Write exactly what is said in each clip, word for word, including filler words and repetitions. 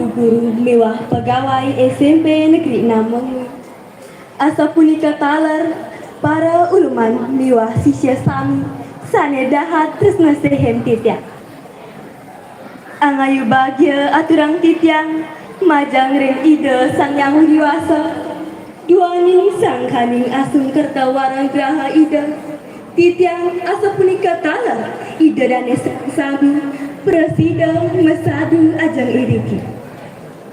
guru miwah pegawai S M P Negeri enam Mengwi. Asapunika taler para uleman miwah sisya sami sane dahat tresna sihin titiang. Angayu bagia aturang titiang majeng ring Ida Sang Hyang Widi Wasa, duaning sangkaning asung kerta waranugraha Ida, titiang asapunika taler Ida Dane sami prasida masadu ajeng iriki.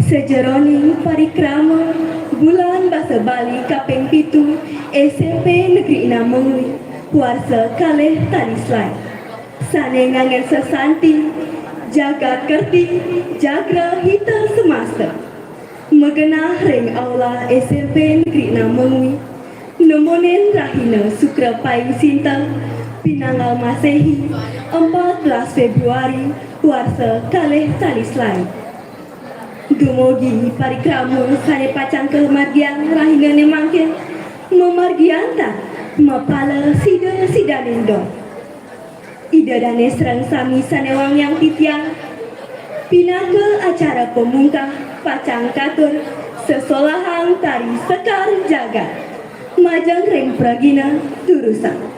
Sajeroning parikrama Bulan Basa Bali kaping pitu S M P Negeri enam Mengwi, warsa kalih tali selaé. Sane nganggen sesanti, Jagat Kerti, Jagra Hita Semasta. Magenah ring Aula S M P Negeri enam Mengwi, nemonin rahina Sukra Payung Sinta, pinanggal Masehi, empat belas Februari, warsa kalih tali selaé. Dumugi parikrama sane pacang kamargiang rahinane mangkin, mamargi antar mapala sida-sidaning don. Ida Dane sareng sami sane wangiang titiang, pinaka acara pamungkah pacang katur sesolahang tari Sekar Jagat majeng ring pragina durusang.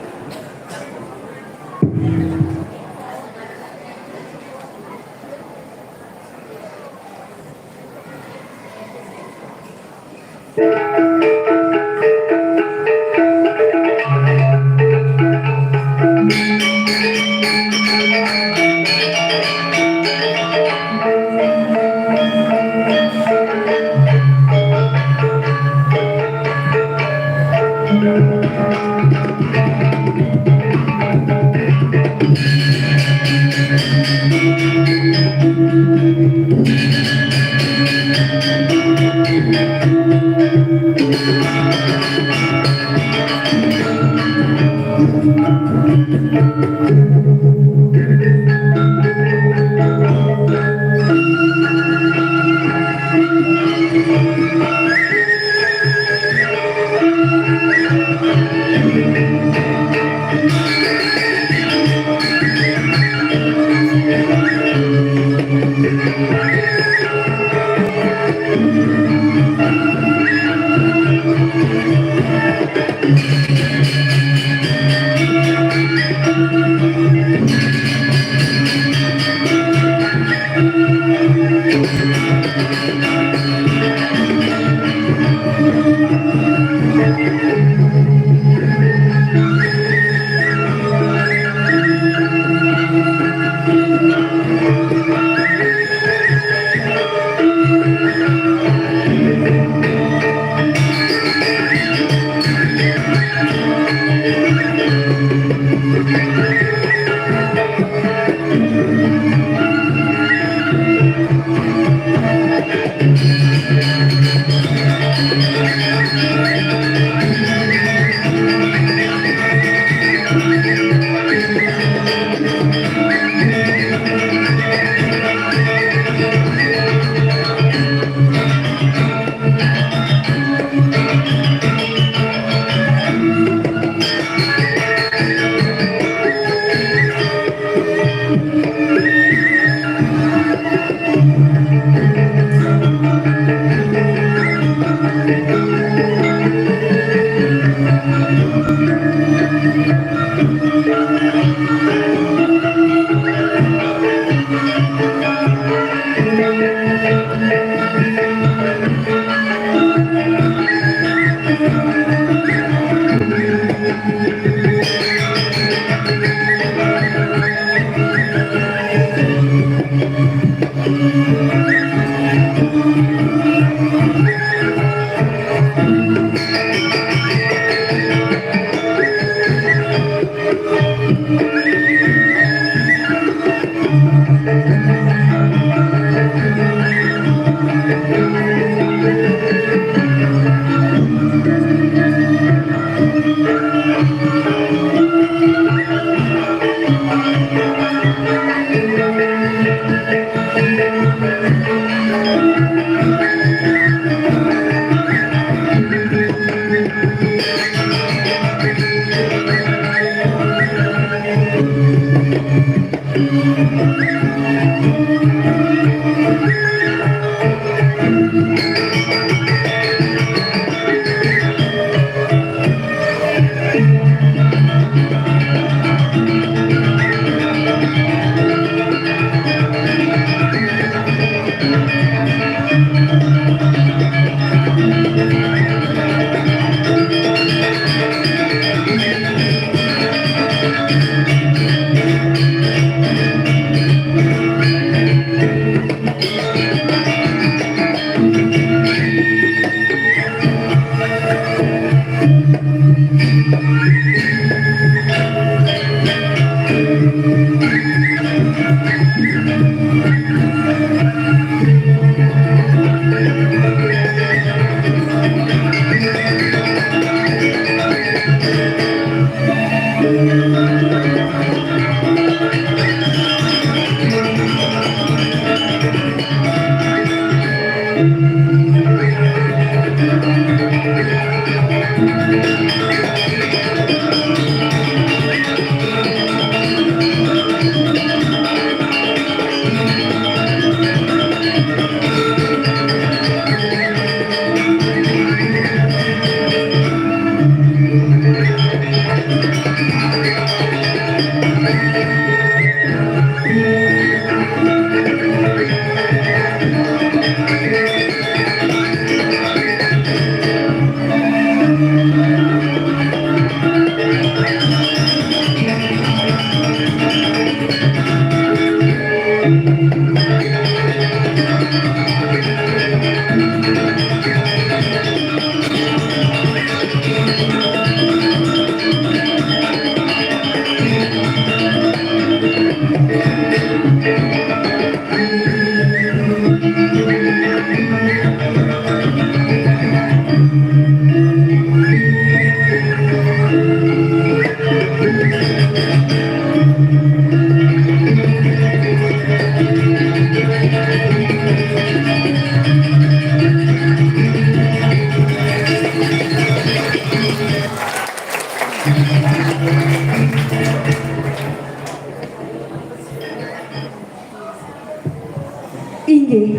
Inggih.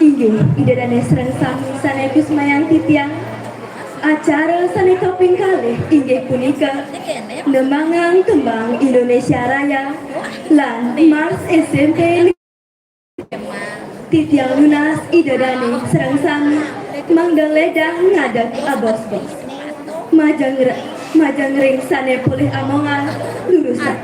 Inggih, Ida Dane sareng sami sane kusmayang titiang. Acara sane kaping kalih inggih punika nemangang tembang Indonesia Raya lan Mars S M P. Titiang nunas Ida Dane sareng sami mangda ledang ngadeg abos-bos. Majeng re-, majeng ring sane polih amongan lurusan.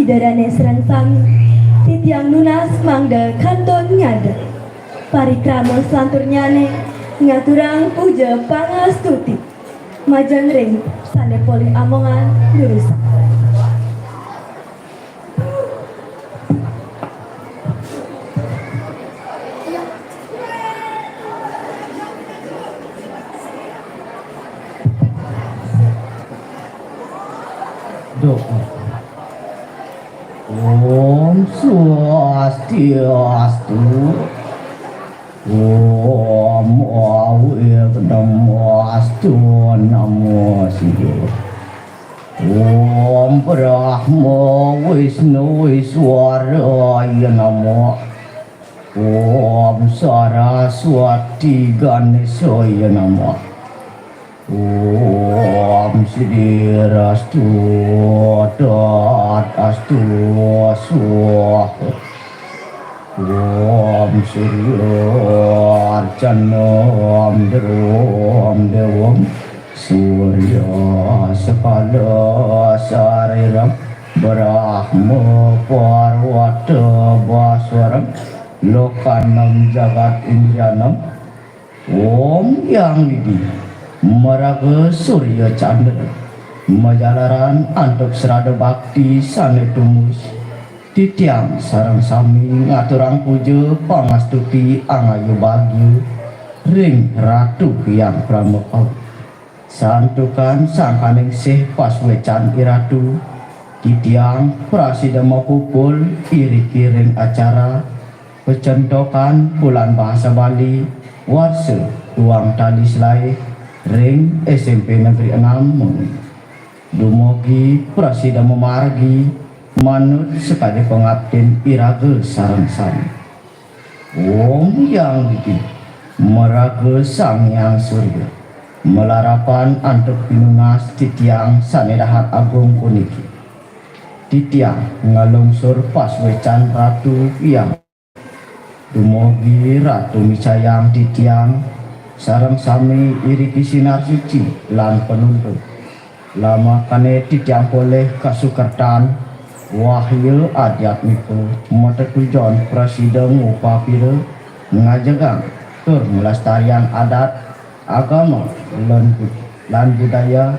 Ida dane sareng sami, titiang nunas mangda kantun ngadeg. Parikrama salanturnyané ngaturang puja pangastuti. Majeng ring sané polih amongan durusang. Doa. Om Swastiastu. Om Awighnamastu Namo Siddhaya. Om Brahma Wisnu Iswaraya Namo. Om Saraswati Ganesaya Namo. Om Siddhirastu Tadastu Swaha. Om Surya Arcana Om Dewa Om Dewa Surya Sekala Sariram Brahma Parwata Baswaram Lokanam Jagat Indrianam. Om Hyang Widhi maraga Surya Candra majalaran antuk srada bakti sané tumus. Titiang sareng sami ngaturang puja pangastuti angayu bagia ring Ratu Hyang Pramakawi. Santukan sangkaning sih pasuécan Iratu, titiang prasida mapupul iriki ring acara pacentokan Bulan Bahasa Bali warsa duang tali selaé ring S M P Negeri Enam Mengwi. Dumugi prasida mamargi manut sakadi pangaptin iraga sareng sami. Om Hyang Widhi maraga Sang Hyang Surya malarapan antuk pinunas titiang sané dahat agung puniki. Titiang nglungsur pasuécan Ratu Hyang. Dumugi Ratu micayang titiang sareng sami iriki sinar suci lan panuntun. Lamakané titiang polih kasukertan wahya adiatmika matetujon prasida ngupapira ngajegang tur nglestariang adat, agama, lan bud-, lan budaya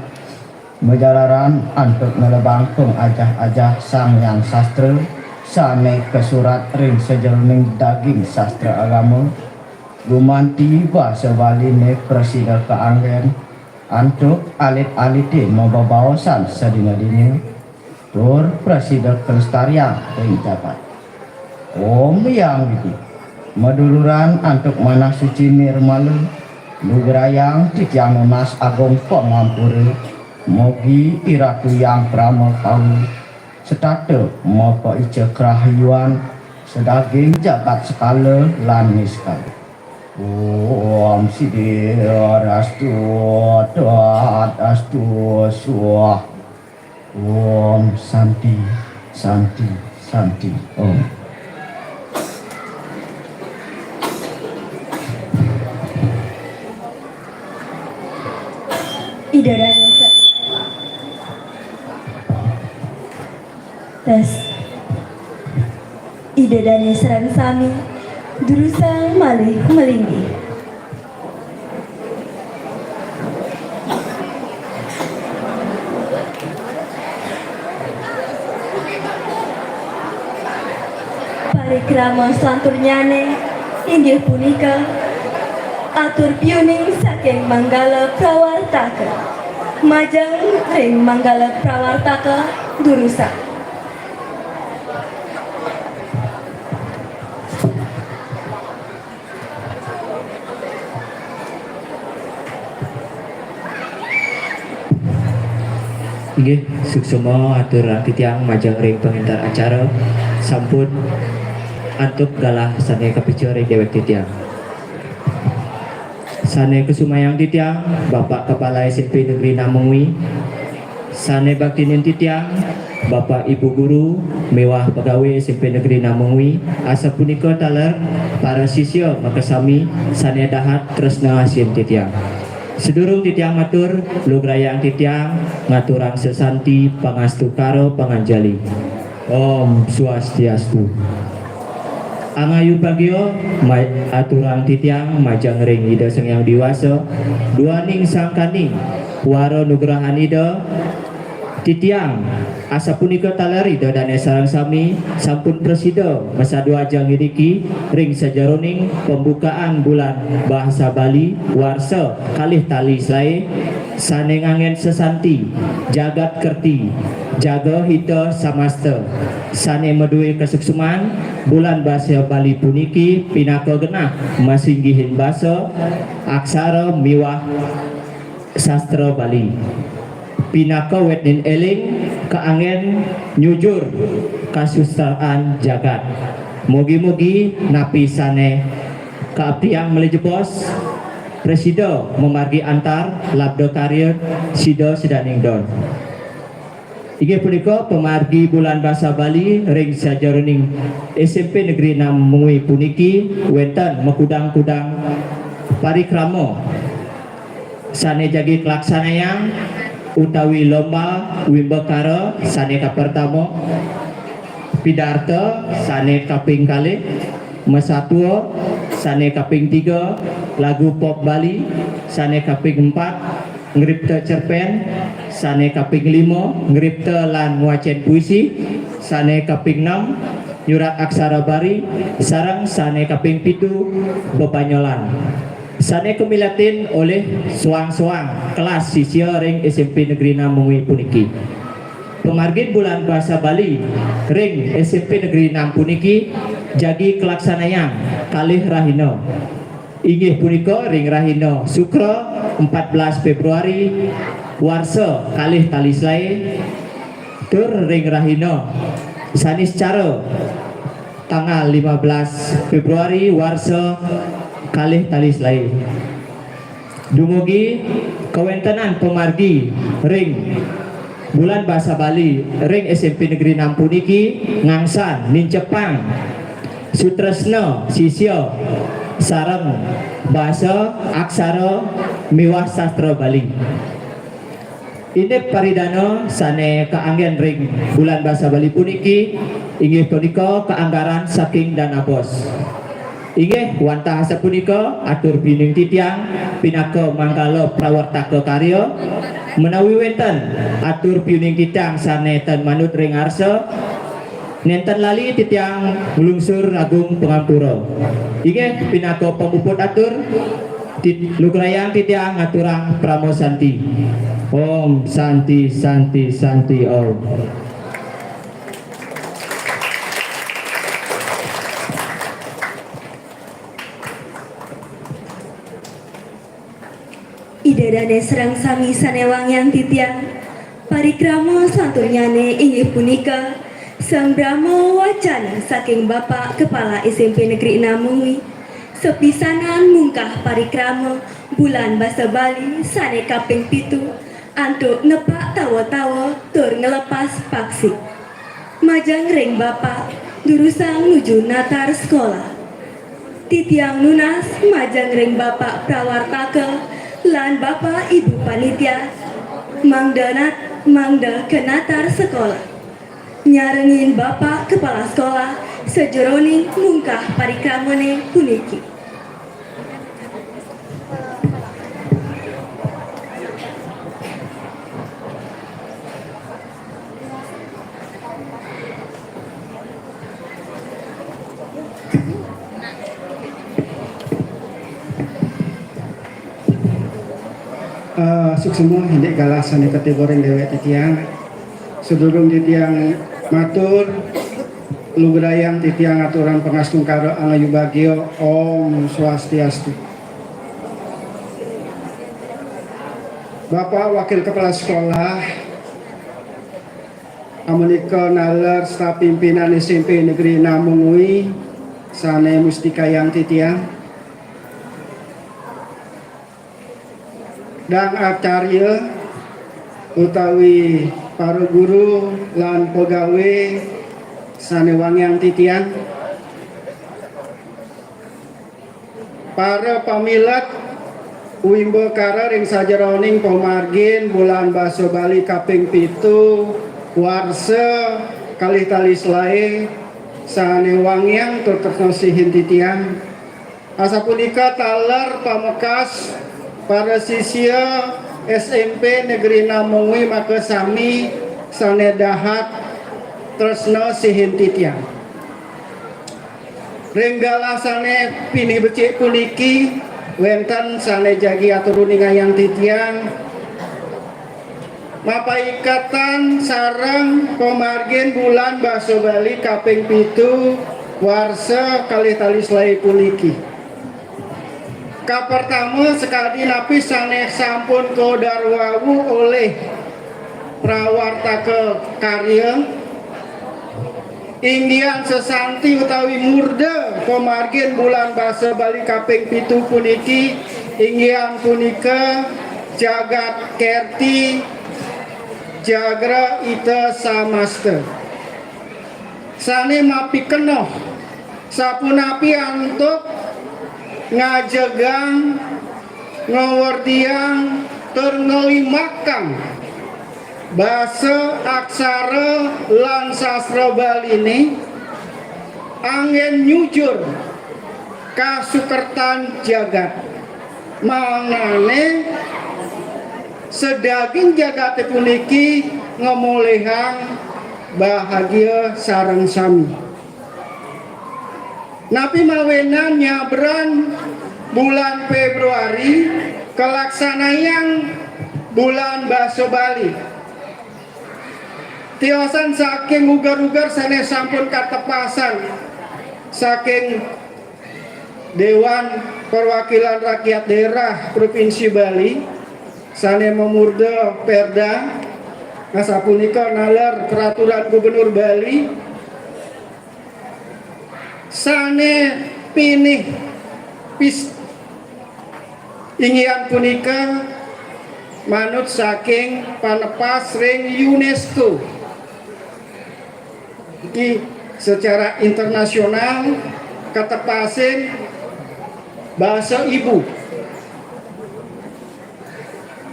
majalaran antuk nglebang pangajah-ajah Sang Hyang Sastra sané kasurat ring sajeroning daging sastra agama, gumanti basa Baliné prasida kaanggén antuk alit-alité mabebaosan sadina-dina, tur prasida kalestariang ring jagat. Om Hyang Widhi maduluran antuk manah suci nirmala, lugrayang titiang nunas agung pangampura, mugi Iratu Hyang Pramakawi setata mapaica karahayuan sadaging jagat sekala lan niskala. Om Siddhirastu Tadastu Swaha. Om Santi, Santi, Santi, Om. Ida dane sa-, tes. Ida dane sareng sami, durusang malih malinggih. Parikrama salanturnyané inggih punika atur piuning saking Manggala Prawartaka. Majeng ring Manggala Prawartaka durusang. Inggih, suksma atur titiang majeng ring pangénter acara, sampun antuk galah sané kapica ring déwék titiang. Sané kasumayang titiang, Bapak Kepala S M P Negeri Namengwi, sané baktinin titiang, Bapak Ibu Guru miwah pegawai S M P Negeri Namengwi, asapunika taler para sisya makasami sané dahat tresna asihin titiang. Sadurung titiang matur, lugrayang titiang ngaturang sesanti pangastukara panganjali. Om Swastiastu. Angayubagia ma-, aturang titiang majeng ring Ida Sang Hyang Dewasa, duaning sangkaning wara nugrahan Ida, titiang asapunika taler Ida Dane sareng sami sampun prasida masadu ajeng iriki ring sajeroning pembukaan Bulan Bahasa Bali warsa kalih tali selae sane nganggen sesanti, jagat kerti, jaga hita samasta, sane madue kasuksuman, Bulan Basa Bali puniki pinaka genah masinggihin basa, aksara miwah sastra Bali. Pinaka wetnin eling kaanggen nyujur kasustraan jagat. Mugi-mugi napi sane kaaptiang malih jebos, prasida mamargi antar labda karya sida sidaning don. Inggih punika pamargi Bulan Basa Bali ring sajeroning S M P Negeri Enam Mengwi puniki wenten makudang-kudang parikrama sane jagi kalaksanayang utawi lomba wimbakara sane kapertama, pidarta sane kaping kalih, masatua sane kaping tiga, lagu pop Bali sane kaping empat, ngripta cerpen sane kaping lima, ngripta lan ngwacen puisi sane kaping enam, nyurat aksara Bali, sareng sane kaping pitu, bebanyolan. Sane kamiletin olih soang-soang kelas sisia ring S M P Negeri Enam Mengwi puniki. Pamargin Bulan Basa Bali ring S M P Negeri Enam puniki jagi kalaksanayang kalih rahina. Inggih punika ring rahina Sukra, empat belas Februari, warsa kalih tali selae, tur ring rahina Saniscara, tanggal lima belas Februari, warsa kalih tali selae. Dumugi kawentenan pamargi ring Bulan Basa Bali ring S M P Negeri Enam puniki ngangsan nincapang sutresna sisia sareng basa, aksara miwah sastra Bali. Indik paridana sane kaanggen ring Bulan Basa Bali puniki inggih punika kaanggaran saking dana bos. Inggih wantah asapunika atur piuning titiang pinaka manggala prawartaka karya, menawi wenten atur piuning titiang sane tan manut ring arsa, nenten lali titiang nglungsur agung pangampura. Inggih pinaka pamuput atur, tit-, lugrayang titiang ngaturang parama santi. Om Santi, Santi, Santi, Om. Ida dane sareng sami sane wangiang titiang, parikrama santurnyane inggih punika sambrama wacana saking Bapak Kepala S M P Negeri Enam Mengwi, sapisanan mungkah parikrama Bulan Basa Bali sane kaping pitu, antuk nepak tawa-tawa tur ngelepas paksi. Majeng ring Bapak, durusang nuju natar sekolah. Titiang nunas majeng ring Bapak Prawartaka lan Bapak Ibu Panitia, mangda nat-, mangda ka natar sekolah. Nyarengin Bapak Kepala Sekolah sajeroning mungkah parikramane puniki. Eh, suksma indik galah sane katiba ring dewek titiang. Sadurung titiang matur, lugrayang titiang aturang pangastungkara angayubagia. Om Swastiastu. Bapak Wakil Kepala Sekolah, amunika naler staf pimpinan S M P Negeri Enam Mengwi sane mustikayang titiang. Dang acarya utawi para guru lan pegawe sane wangiang titiang. Para pamilet wimbakara ring sajeroning pamargin Bulan Basa Bali kaping pitu, warsa Kalih tali selaé sané wangiang tur tresna sihin titiang. Asapunika taler pamekas para sisia S M P Negeri Namungwi makasami sané dahat tresna sihin titiang. Ring galah sané pinih becik puniki wénten sané jagi atur uningayang titiang mapaiketan sareng pamargin Bulan Basa Bali kaping pitu warsa kalih tali selaé puniki. Kapertama, sakadi napi sané sampun kaudar wau olih prawartaka karya, inggihan sesanti utawi murda pamargin Bulan Basa Bali kaping pitu puniki, inggihan punika Jagat Kerti Jagra Ita Samasta. Sané mapikenoh sapunapi antuk ngajegang, ngawerdiang, tur ngelimbakang basa, aksara, lan sastra Baliné anggén nyujur kasukertan jagat. Mangdané sadaging jagaté puniki ngamolihang bahagia sareng sami. Napi mawinan nyabran bulan Februari kalaksanayang Bulan Basa Bali. Tiosan saking uger-uger sané sampun katepasang saking Dewan Perwakilan Rakyat Daerah Provinsi Bali sané mamurda Perda, asapunika naler Peraturan Gubernur Bali sané pinih pis-, inggihan punika manut saking panepas ring UNESCO. Iki secara internasional katepasin basa ibu.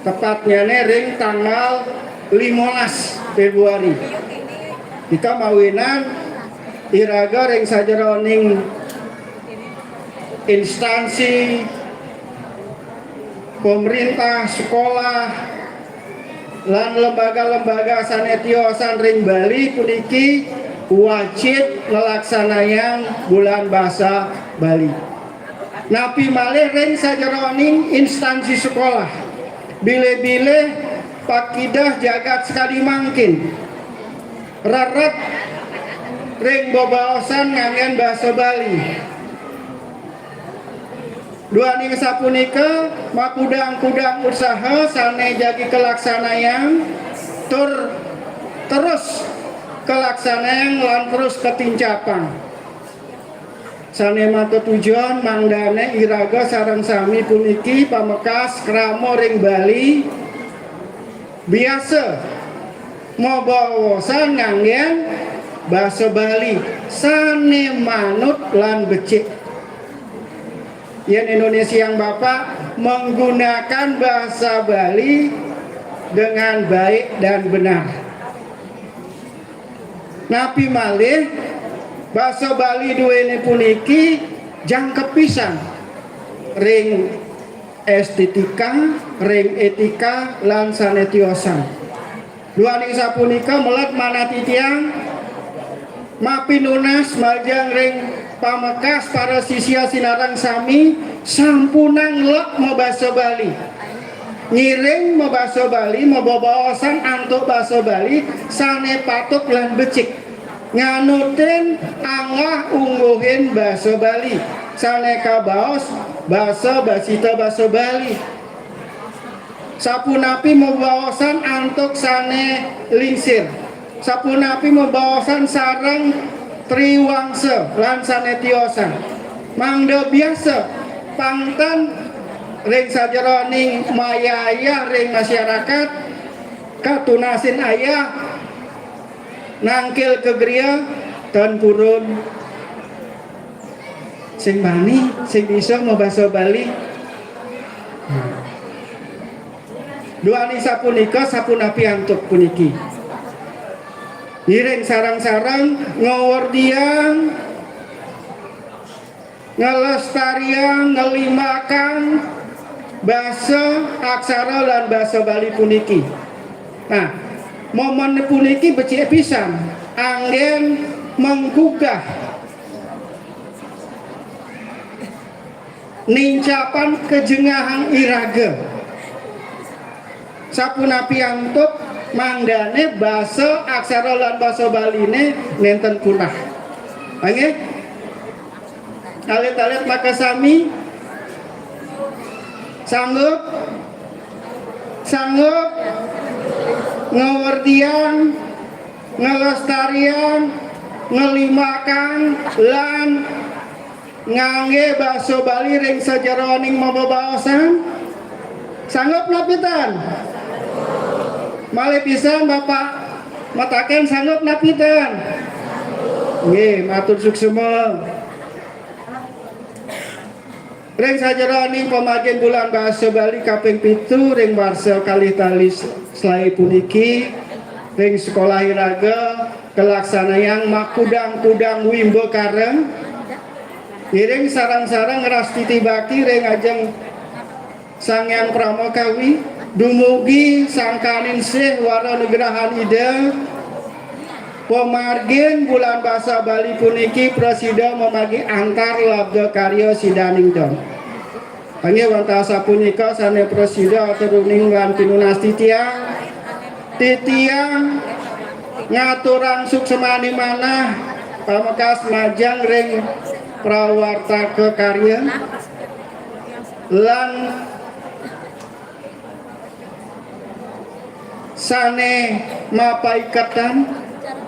Tepatnyané ring tanggal limolas Februari. Kita mawinan iraga ring sajeroning instansi pemerintah, sekolah, lan lembaga-lembaga sané tiosan ring Bali puniki wajib nglaksanayang Bulan Basa Bali. Napi malih ring sajeroning instansi sekolah, bilih-bilih pakidah jagat sakadi mangkin rerep ring bebaosan nganggén basa Bali. Duaning sapunika, makudang-kudang usaha sané jagi kalaksanayang tur terus kalaksanayang lan terus katincapang. Sané matetujon mangdané iraga sareng sami puniki pamekas krama ring Bali biasa mabaosan nganggén basa Bali sané manut lan becik. Yén Indonesiang Bapak menggunakan bahasa Bali dengan baik dan benar. Napi malih, basa Bali duéné puniki jangkep pisan ring estetika, ring etika, lan sané tiosan. Duaning sapunika, melet manah titiang mapinunas majeng ring pamekas para sisia sinareng sami sampunang lek mabasa Bali. Ngiring mabasa Bali, mabebaosan antuk basa Bali sané patut lan becik. Nganutin anggah ungguhin basa Bali sané kabaos basa basita basa Bali. Sapunapi mabaosan antuk sané lingsir. Sapunapi mabaosan sareng triwangsa lan sané tiosan. Mangda biasa pangten ring sajeroning mayayah ring masyarakat, katunasin ayah, nangkil ka griya, tan purun. Sing bani, sing bisa mabasa Bali. Duaning sapunika, sapunapi antuk puniki. Iring sareng-sareng ngawerdiang, ngelestariang, ngelimbakang basa, aksara lan basa Bali puniki. Nah, momen puniki becik pisan anggen menggugah nincapang kajengahang iraga. Sapunapi antuk mangdane basa, aksara lan basa Baline nenten punah. Nggih? Alit-alit makasami? Sanggup? Sanggup ngawerdiang, ngelestariang, ngelimbakang, lan ngangge basa Bali ring sajeroning mabebaosan? Sanggup napi ten? Malih pisan Bapak mataken, sanggup napi ten? Nggih, matur suksma. Ring sajeroning pamargin Bulan Basa Bali kaping pitu ring warsa kalih tali selae puniki, ring sekolah iraga kalaksanayang makudang-kudang wimba kareng. Ngiring sareng-sareng ngrastiti bakti ring ajeng Sang Hyang Pramakawi, dumugi sangkaning sih wara nugrahan Ida, pamargin Bulan Basa Bali puniki prasida mamargi antar labda karya sidaning dong. Inggih wantah sapunika sane prasida aturuning lan pinunas titiang. Titiang ngaturang suksmaning manah pamekas majeng ring prawartaka karya lan sane mapaiketan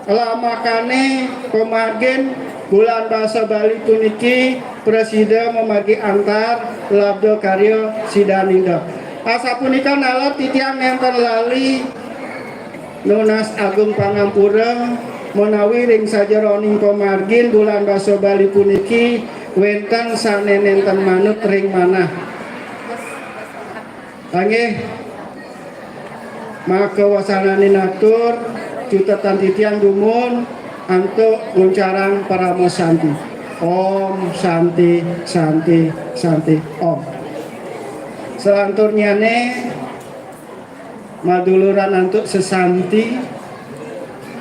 lamakane pamargin Bulan Basa Bali puniki prasida mamargi antar labda karya sidaning dong. Asapunika nalar titiang nenten lali nunas agung pangampura menawi ring sajeroning pamargin Bulan Basa Bali puniki wenten sane nenten manut ring manah. Inggih, maka wasanane natur, cutetan titiang dumun antuk nguncarang parama santi. Om Santi, Santi, Santi, Om. Selanturnyane maduluran antuk sesanti,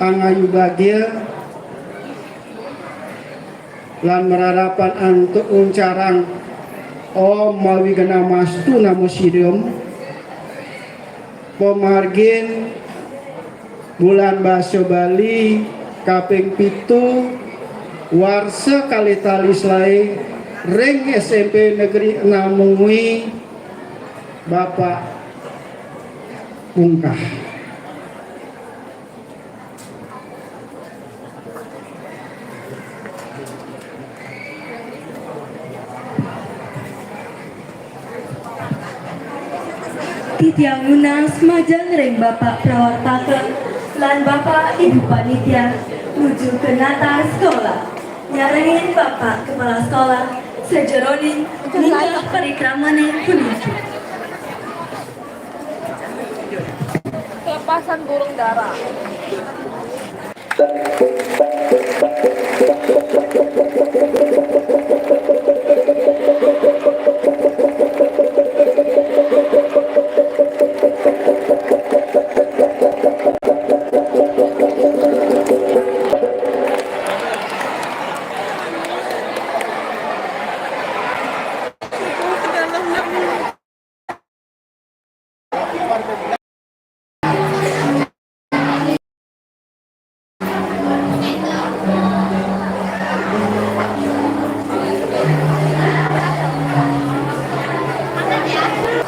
pangayu bagia, lan mararapan antuk nguncarang Om mawi genah mastu namo sidam. Pamargin Bulan Basa Bali kaping pitu, warsa kalih tali selae ring S M P Negeri Enam Mengwi, Bapak Bungkah. Titiang nunas majeng ring Bapak Prawartaka lan Bapak Ibu Panitia nuju ke natar sekolah. Nyarengin Bapak Kepala Sekolah sajeroning ningkah parikramane puniki. Pelepasan burung dara.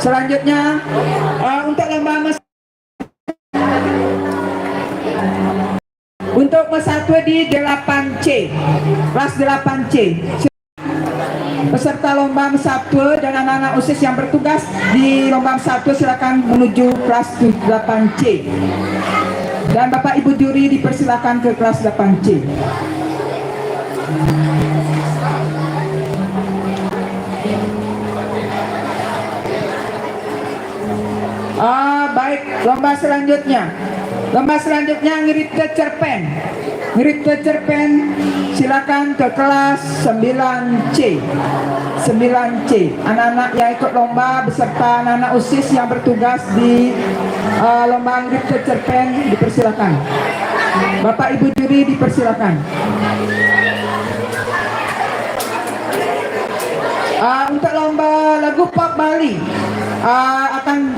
Selanjutnya, eh, untuk lomba mes- untuk mesatwa di delapan C, kelas delapan C. Peserta lomba mesatwa dan anak-anak OSIS yang bertugas di lomba mesatwa silakan menuju kelas delapan C. Dan Bapak Ibu juri dipersilakan ke kelas delapan C. Ah, baik, lomba selanjutnya. Lomba selanjutnya ngeripte cerpen. Ngeripte cerpen, silakan ke kelas sembilan C. Sembilan C. Anak-anak yang ikut lomba beserta anak-anak OSIS yang bertugas di, eh, lomba ngeripte cerpen dipersilakan. Bapak Ibu juri dipersilakan. Ah, untuk lomba lagu pop Bali, ah, akan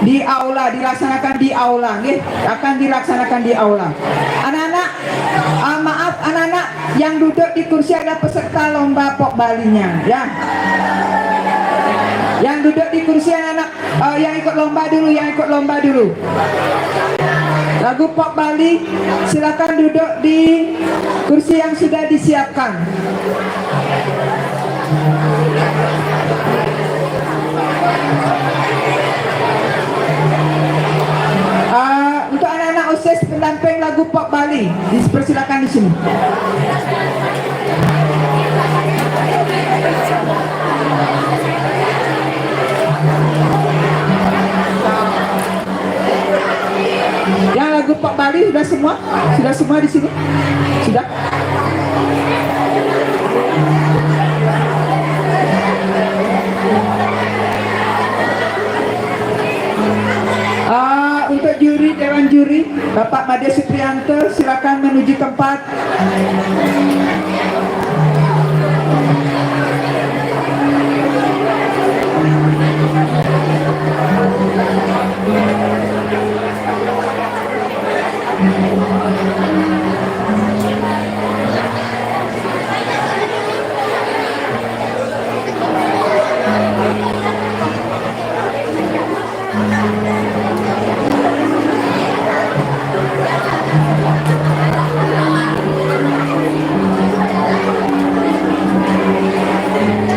di aula, dilaksanakan di aula, nggih, akan dilaksanakan di aula. Anak-anak, ah, maaf, anak-anak yang duduk di kursi adalah peserta lomba pop Balinya, ya. Yang duduk di kursi anak-anak, eh, yang ikut lomba dulu, yang ikut lomba dulu. Lagu pop Bali, silakan duduk di kursi yang sudah disiapkan. Eh, untuk anak-anak OSIS pendamping lagu pop Bali, dipersilakan di sini. Yang lagu pop Bali sudah semua? Sudah semua di sini? Sudah? Ah, untuk juri, dewan juri, Bapak Made Suprianto, silakan menuju tempat.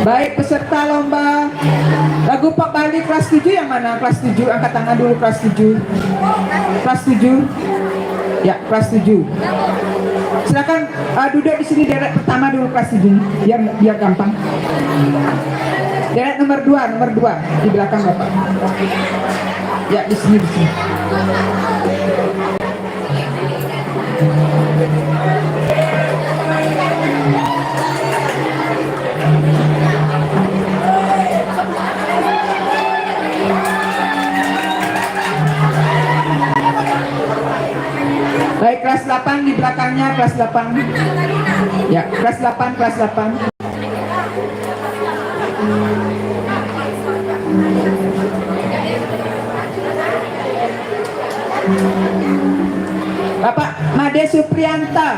Baik, peserta lomba lagu pop Bali kelas tujuh yang mana? Kelas tujuh, angkat tangan dulu, kelas tujuh. Kelas tujuh. Ya, kelas tujuh. Silakan, eh, duduk di sini deret pertama dulu, kelas tujuh. Biar, biar gampang. Deret nomor dua, nomor dua di belakang Bapak. Ya, di sini, di sini. Baik, kelas delapan di belakangnya, kelas delapan. Ya, kelas delapan, kelas delapan. Bapak Made Suprianta.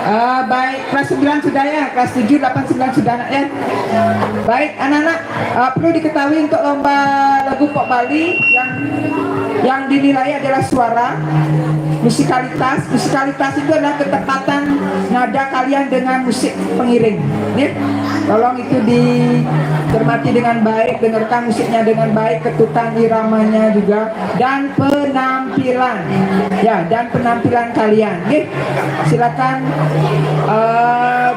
Eh, baik, kelas sembilan sudah ya, kelas tujuh, delapan, sembilan sudah, Nak, ya. Baik, anak-anak, eh, perlu diketahui untuk lomba lagu pop Bali yang, yang dinilai adalah suara, musikalitas. Musikalitas itu adalah ketepatan nada kalian dengan musik pengiring. Ya. Tolong itu dicermati dengan baik, dengarkan musiknya dengan baik, ketukan iramanya juga, dan penampilan. Ya, dan penampilan kalian. Nggih. Silakan, eh,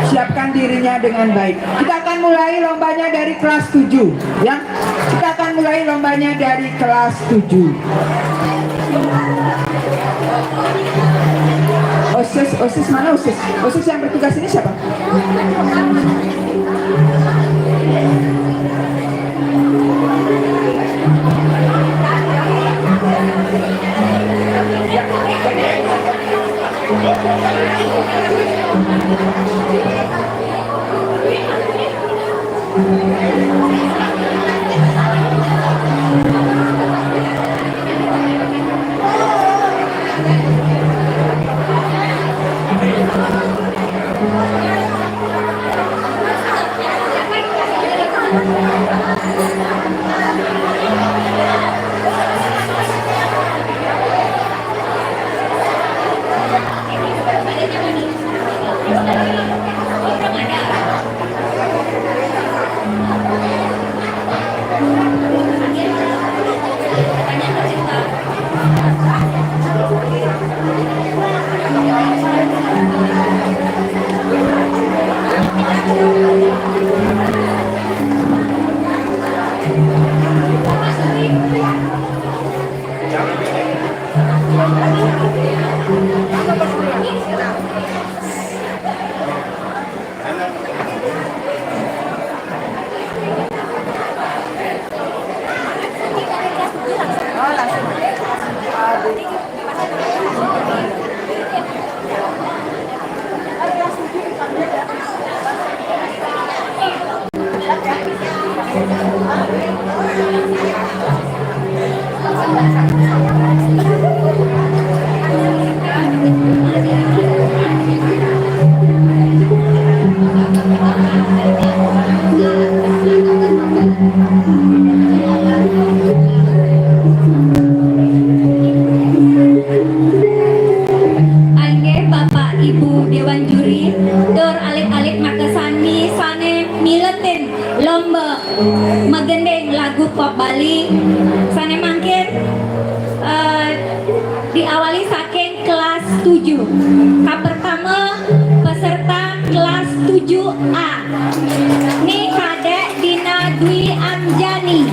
siapkan dirinya dengan baik. Kita akan mulai lombanya dari kelas tujuh, ya. Kita akan mulai lombanya dari kelas tujuh. OSIS, OSIS mana OSIS? OSIS yang bertugas ini siapa? Ibu Dewan Juri, tur alit-alit makasami sané miletin lomba magending lagu pop Bali sané mangkin, eh, diawali saking kelas tujuh. Kapertama, peserta kelas tujuh A. Ni Kadek Dina Dwi Anjani.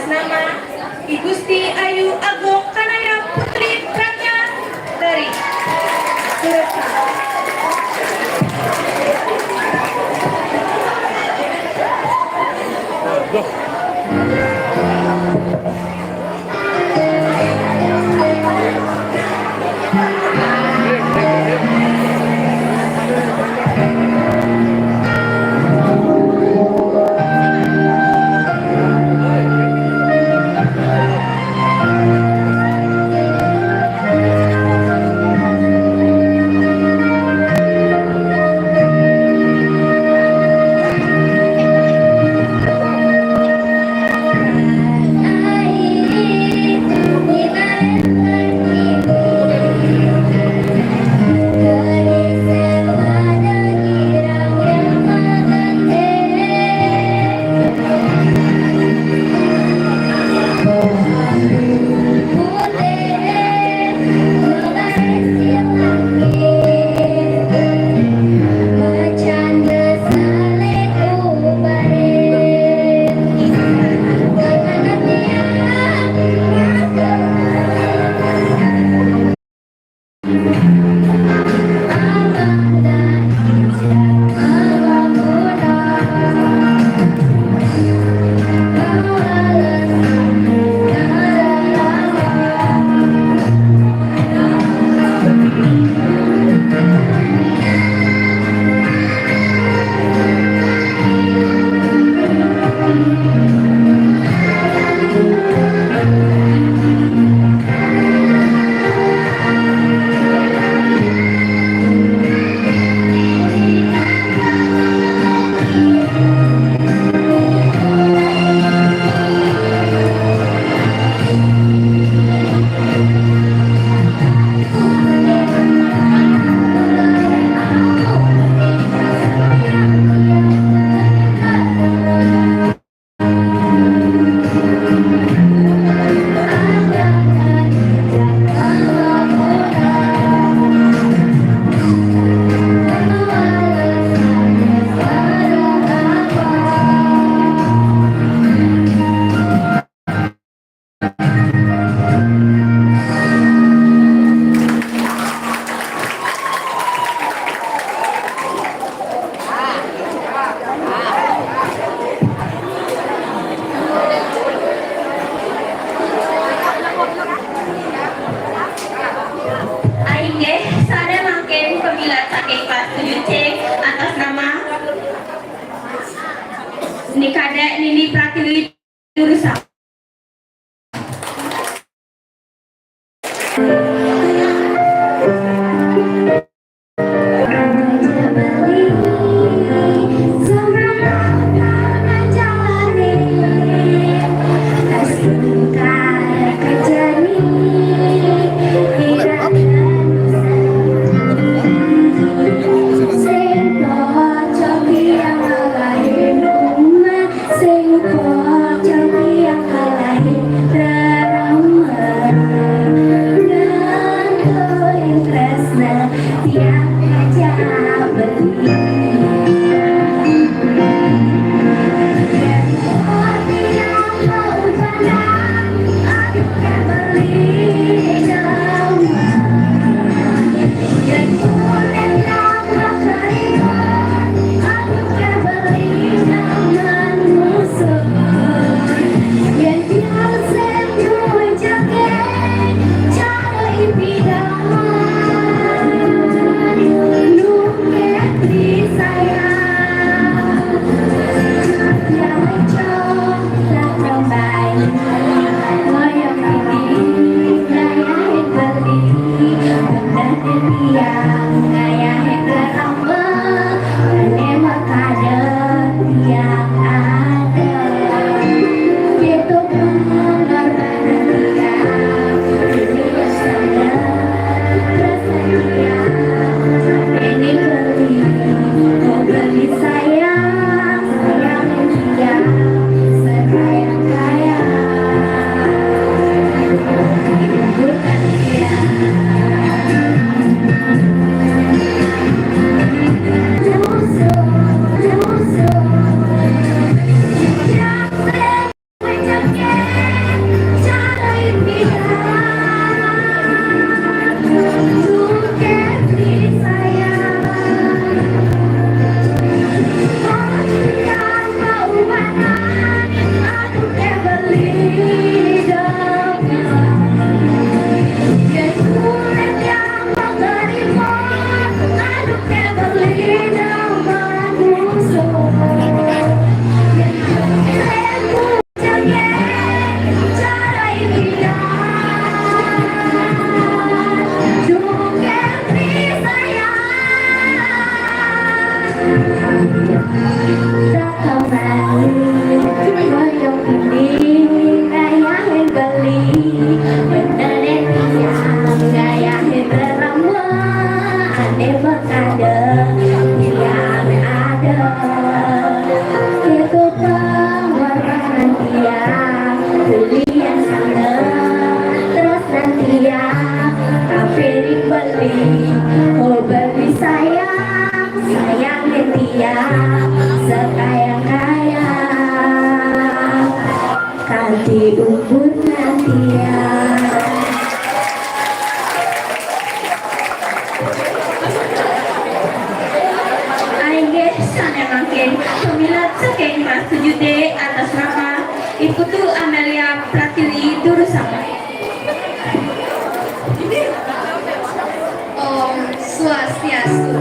nama I Gusti Ayu Agung Kanaya Putri Pratnya dari Surabaya. Inggih, sareng mangkin pamilet saking kelas tujuh C atas nama Ni Kadek Nindi Pratiwi jurusan. Kanti umur nanti ya. Inggih, sané mangkin pamilet saking kelas tujuh D atas nama Iputu Amelia Pratiwi Durusama. Om Swastiastu.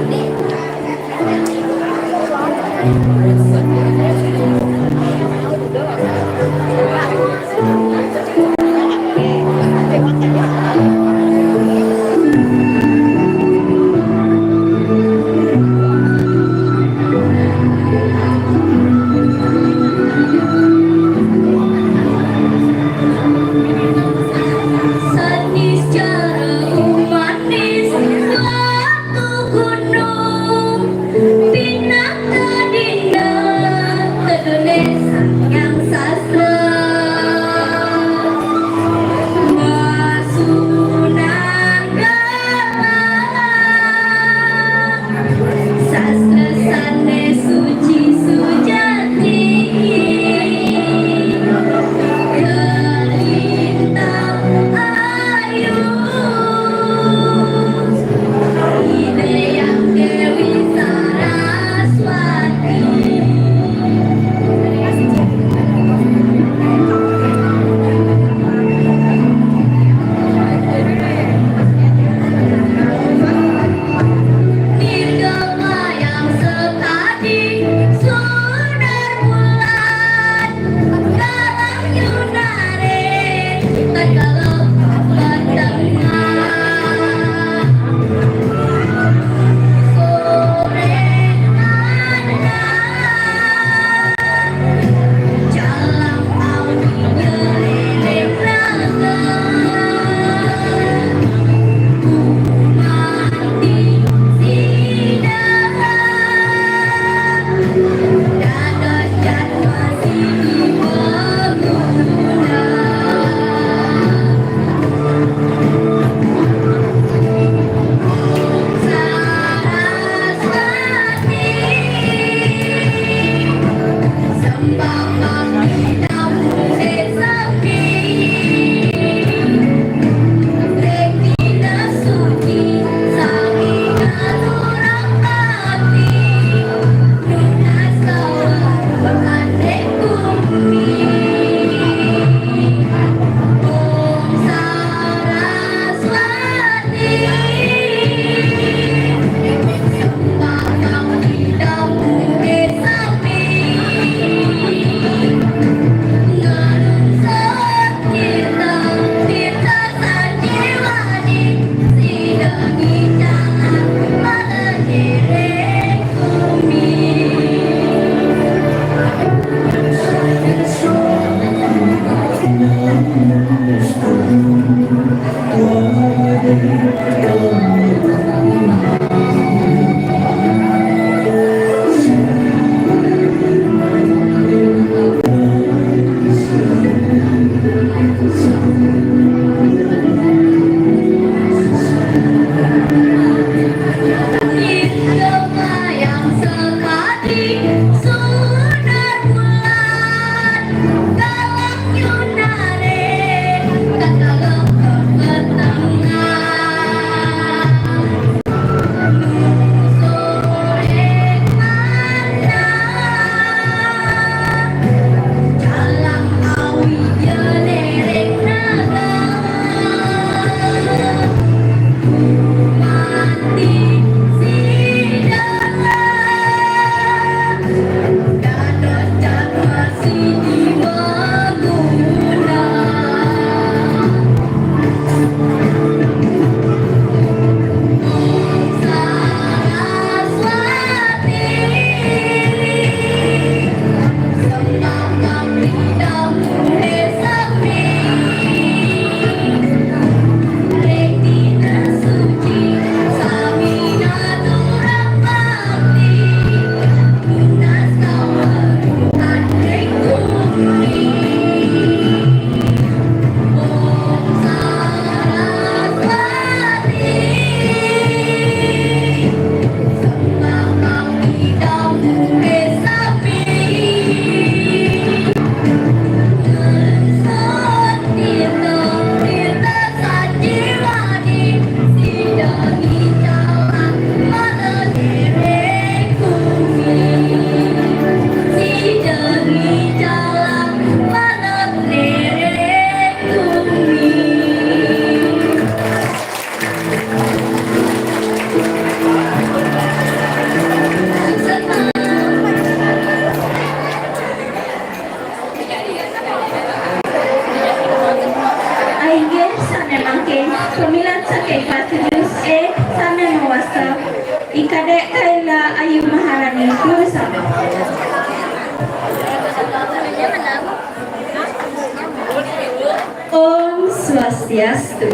Swastiastu.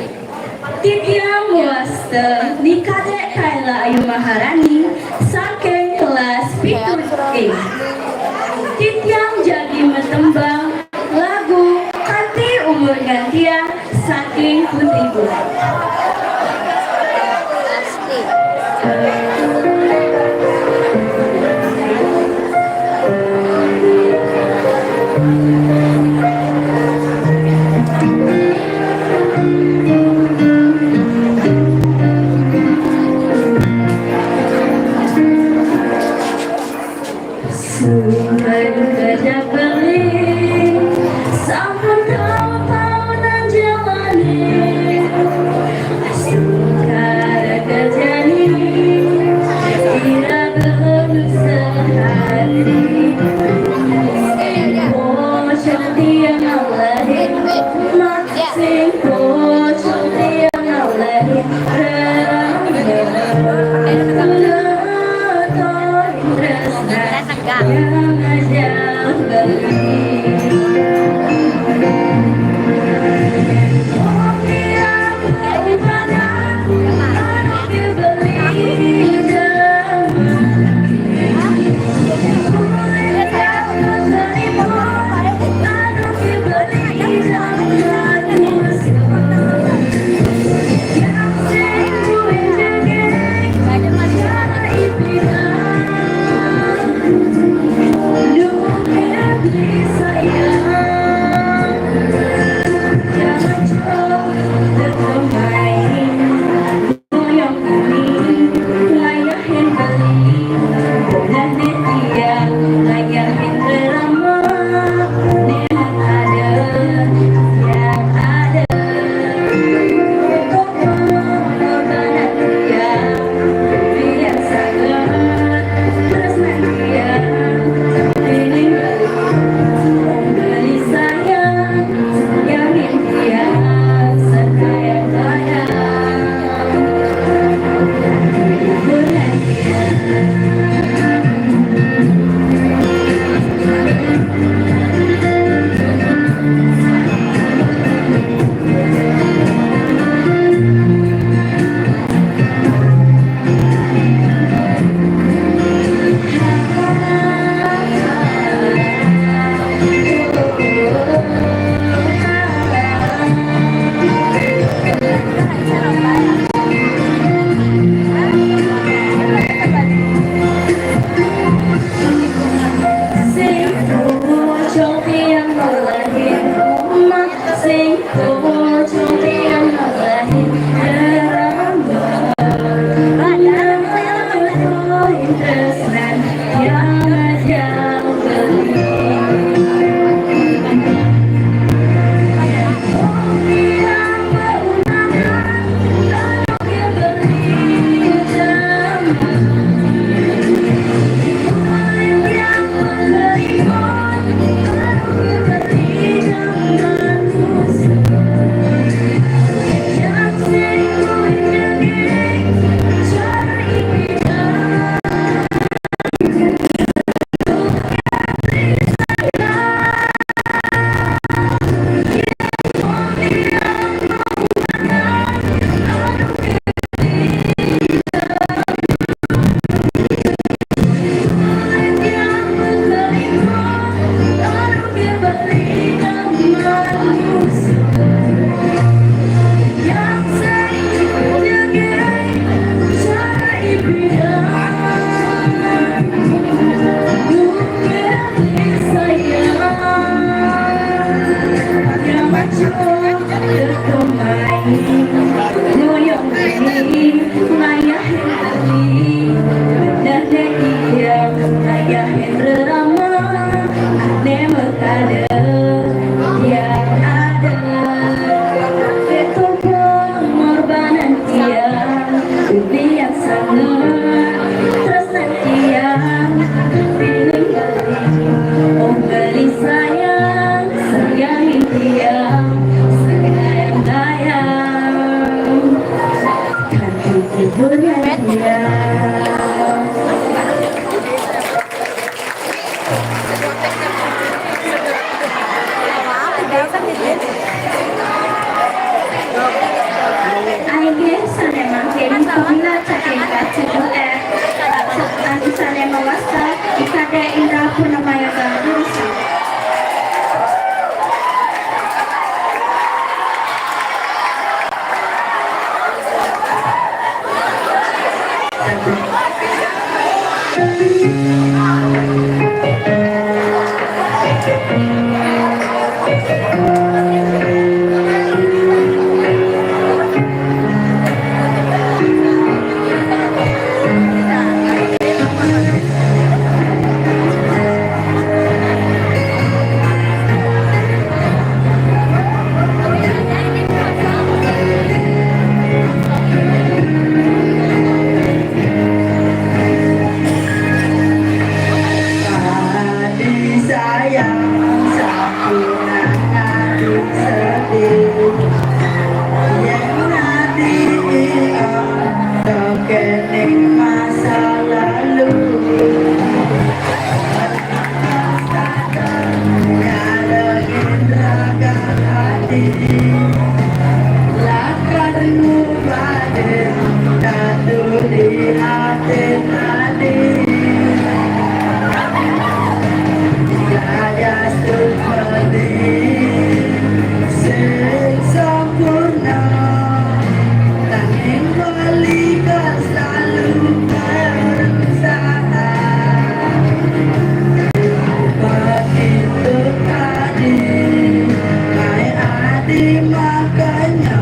Titiang wasta Ni Kadek Kayla Ayu Maharani saking kelas pitu I. Titiang jagi matembang lagu Kanti Umur Gantian saking Pundi Bulan. Suka duka jak beli, sampun taun-taun njalani. Suka duka jani, ira belum sehari. Pocong tiang ngalahin, sing pocong tiang ngalahin. Ae nggih, sané mangkin pepila saking Kacil Duet, anu sané mawasta I Kadék Indra Purnama Yoga durusang. Adi sayang, sampunang adi sedih. Yén adi ilang, kéning masa lalu. Nyarengin raga adi, lakar ngubadin datu di atin adi. Daya sumedi sing sampurna, nanging balikan selalu berusaha. Begitu tadi, mai adi makanya.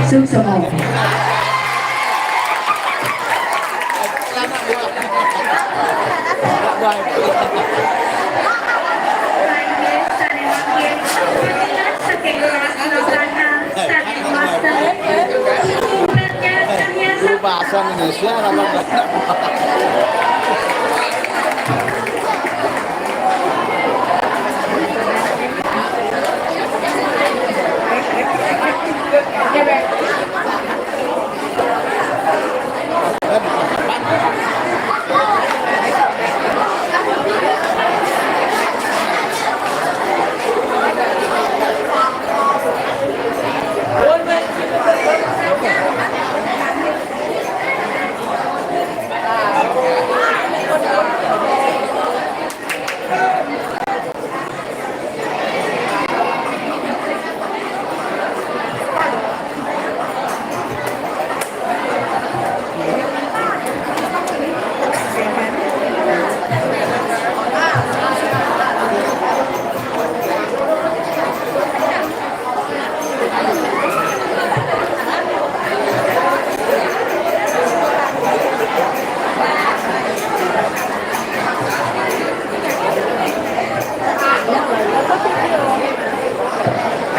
Sukses. Bahasa Indonesia apa?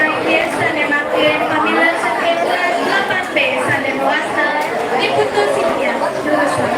Akhir sane makin pamilan saking kelas delapan B sane mewasta diputusin ya, lulusan.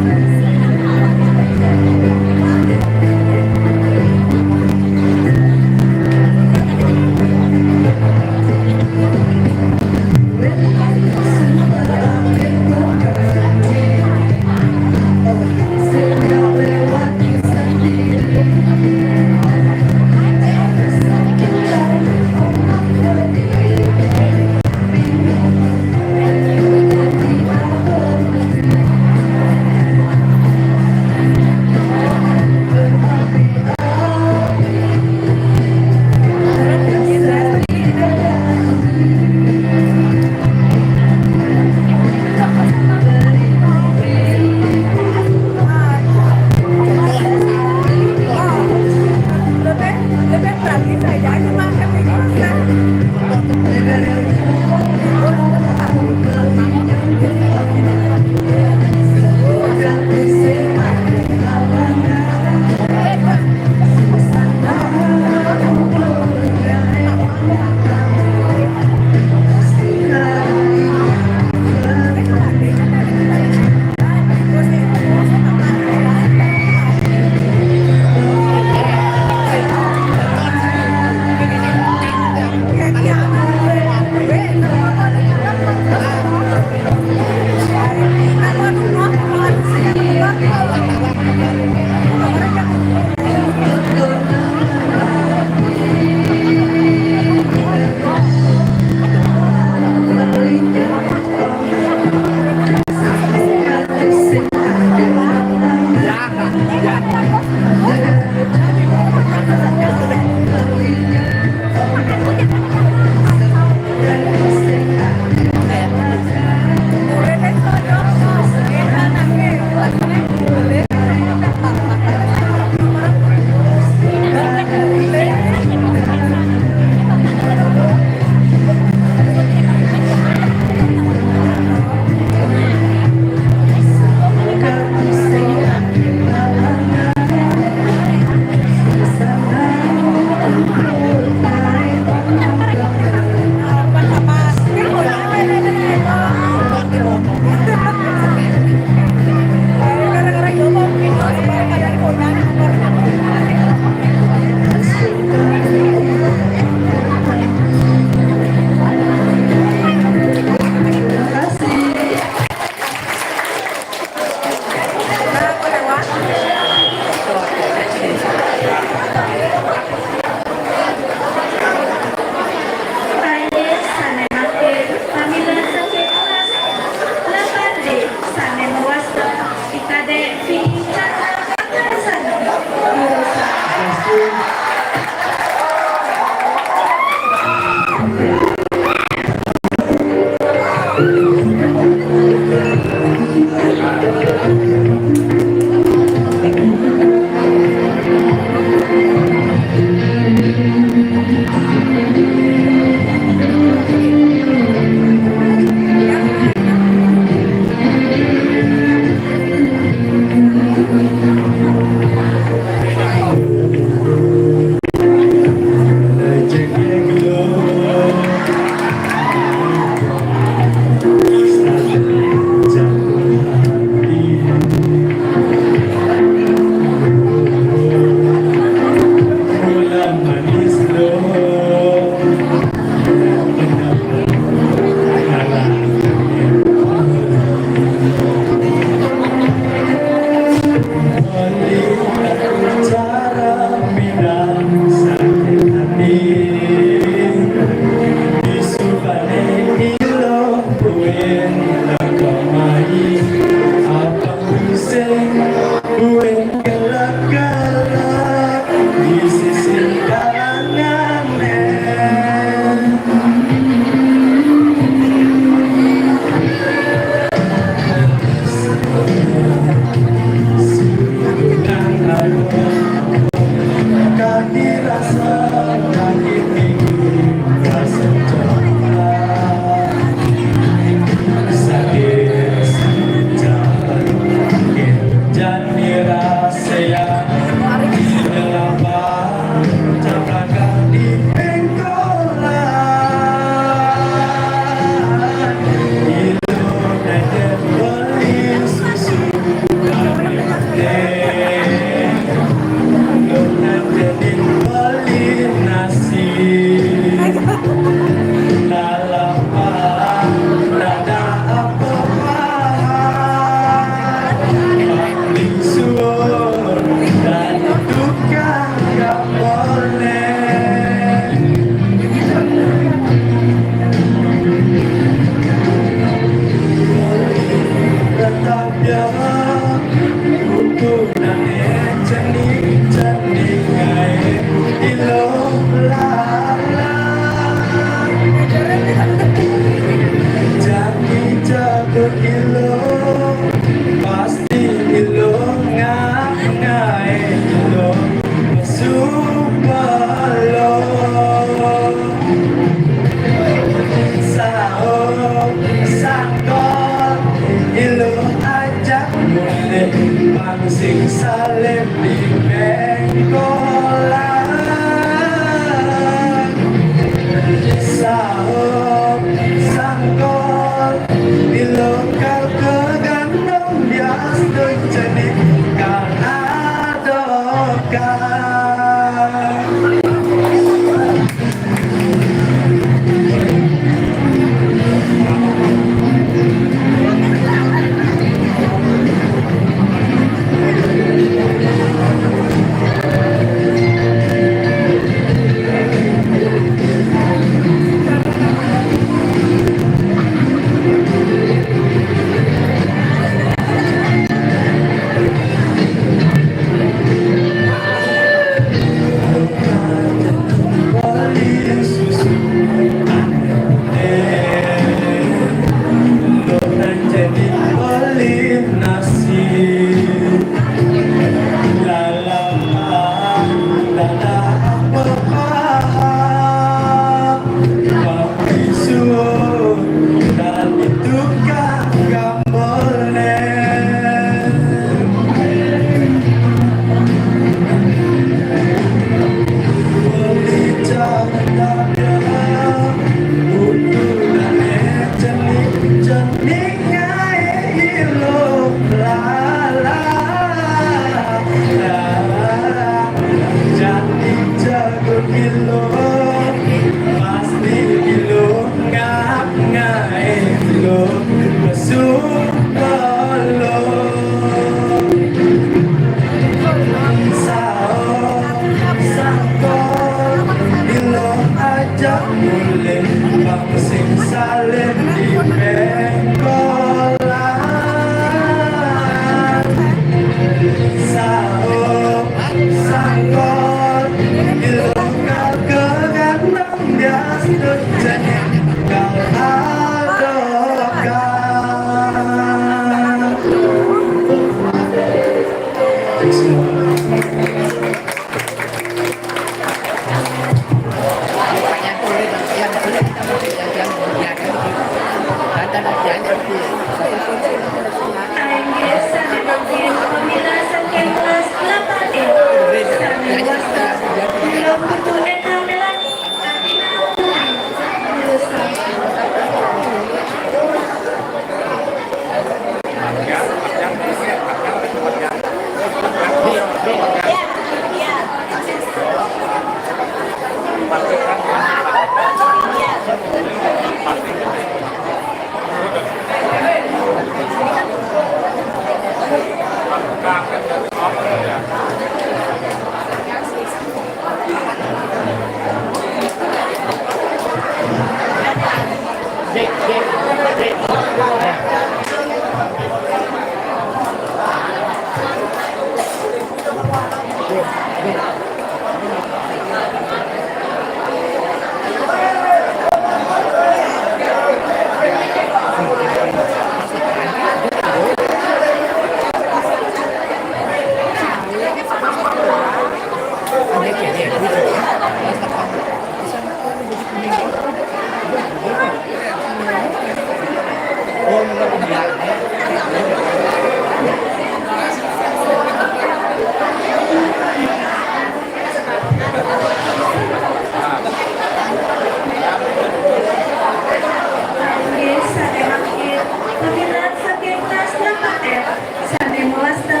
Santi Mawasta,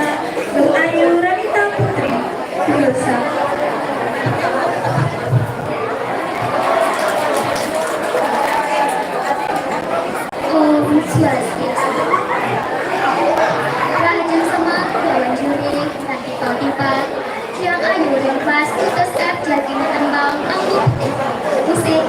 Luh Ayu Ranita Putri, Gulsa. Om Swastiastu. Rahajeng semeng, Dewan Juri, Santi Pautipa, Tiang ayu ring kelas tutus F jagi tembang Angku Putih. Musik.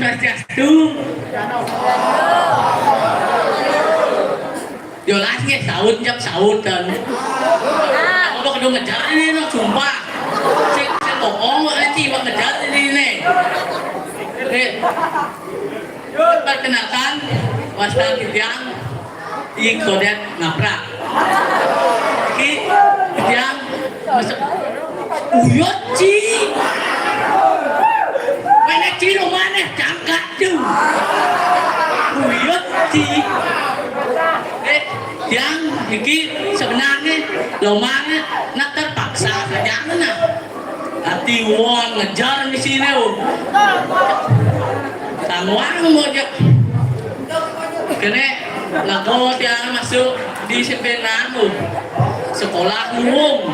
Swastiastu. Yo lah, nggih, saut, jawab saut kan. Apa kudu ngejar ini, no, sumpah. Sing, sing bohong, kok nanti, wak ngejar ini, nih. Nih. Perkenalkan, wasta titiang, I Kodet Ngaprak. Ki, titiang, masa-, uyut, Ci. Mana Ci, lo mana? Cangkak, Ci. Uyut, Ci. Eh, yang, iki sebenarnya, lo mana? Nak terpaksa saja, nah. Ati wong ngejar di sini, oh. Tang wong mau jak. Kene, lako tiang masuk di S M P enam, oh. Sekolah luwung.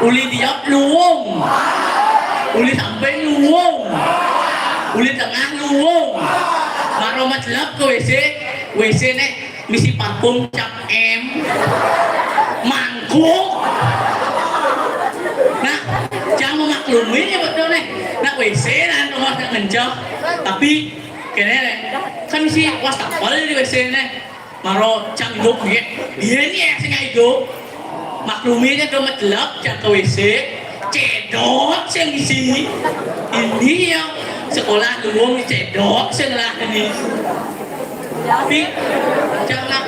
Uli diap luwung. Uli samping luwung. Uli tengah luwung. Maro macelep ke W C, W C nek misi parfum cap M, mangkuk. Nah, cang memaklumi ya, betul nih. Nak W C lah, rumah nak ngencok. Tapi kene nih, kan misi wastafel di W C nih. Maro cang hidup, ya. Iya nih ya, sing hidup. Maklumi nih, do macelep, cang ke W C. Cedok sing isi. Ini ya, sekolah luwung cedok sing lah ini. Tapi jangan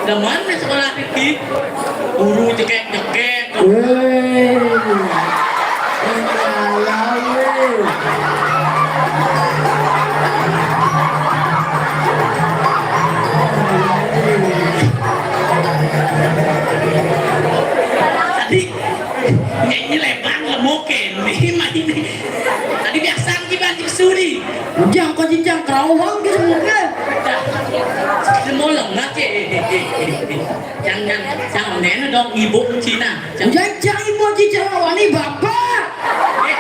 demen sekolah iki. Guru jekek-jekek. Weh. Salah, weh. Tadi nyanyi lebang lemoke, nih, main. Tadi biasa ki banting suri. Ujang kau jinjang kerawang gitu, mungkin. Semua lengah, cek. Jangan, jangan, nena dong, ibu Cina. Jangan. Ujang cang ibu jinjang wani bapak. Eh,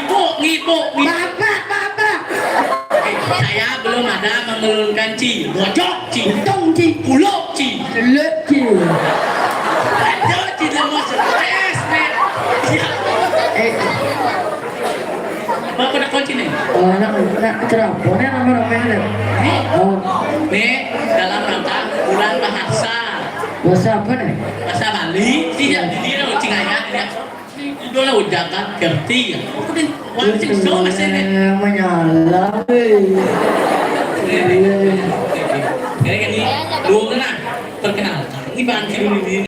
ibu, ibu, ibu. Bapak, bapak. Eh, saya belum ada menurunkan Ci. Bojok, Ci. Untung, Ci. Puluk, Ci. Sulut, Ci. Aduh, Ci, dia mau stres, nih. Ya. Eh. Bapak nak kunci nih? Oh, nak, nak cerapa nih, rame-rame nih? Nih. Oh. Nih, dalam rangka bulan bahasa. Bahasa apa nih? Bahasa Bali. Tidak, ini loh, Cing Ayah, ya. Idola ujakan kerti ya. Aku nih, wah, sing so, masih nih. Eh, menyala, weh. Ini, ini, dua kena, perkenalkan. Ini bahan dulu ini.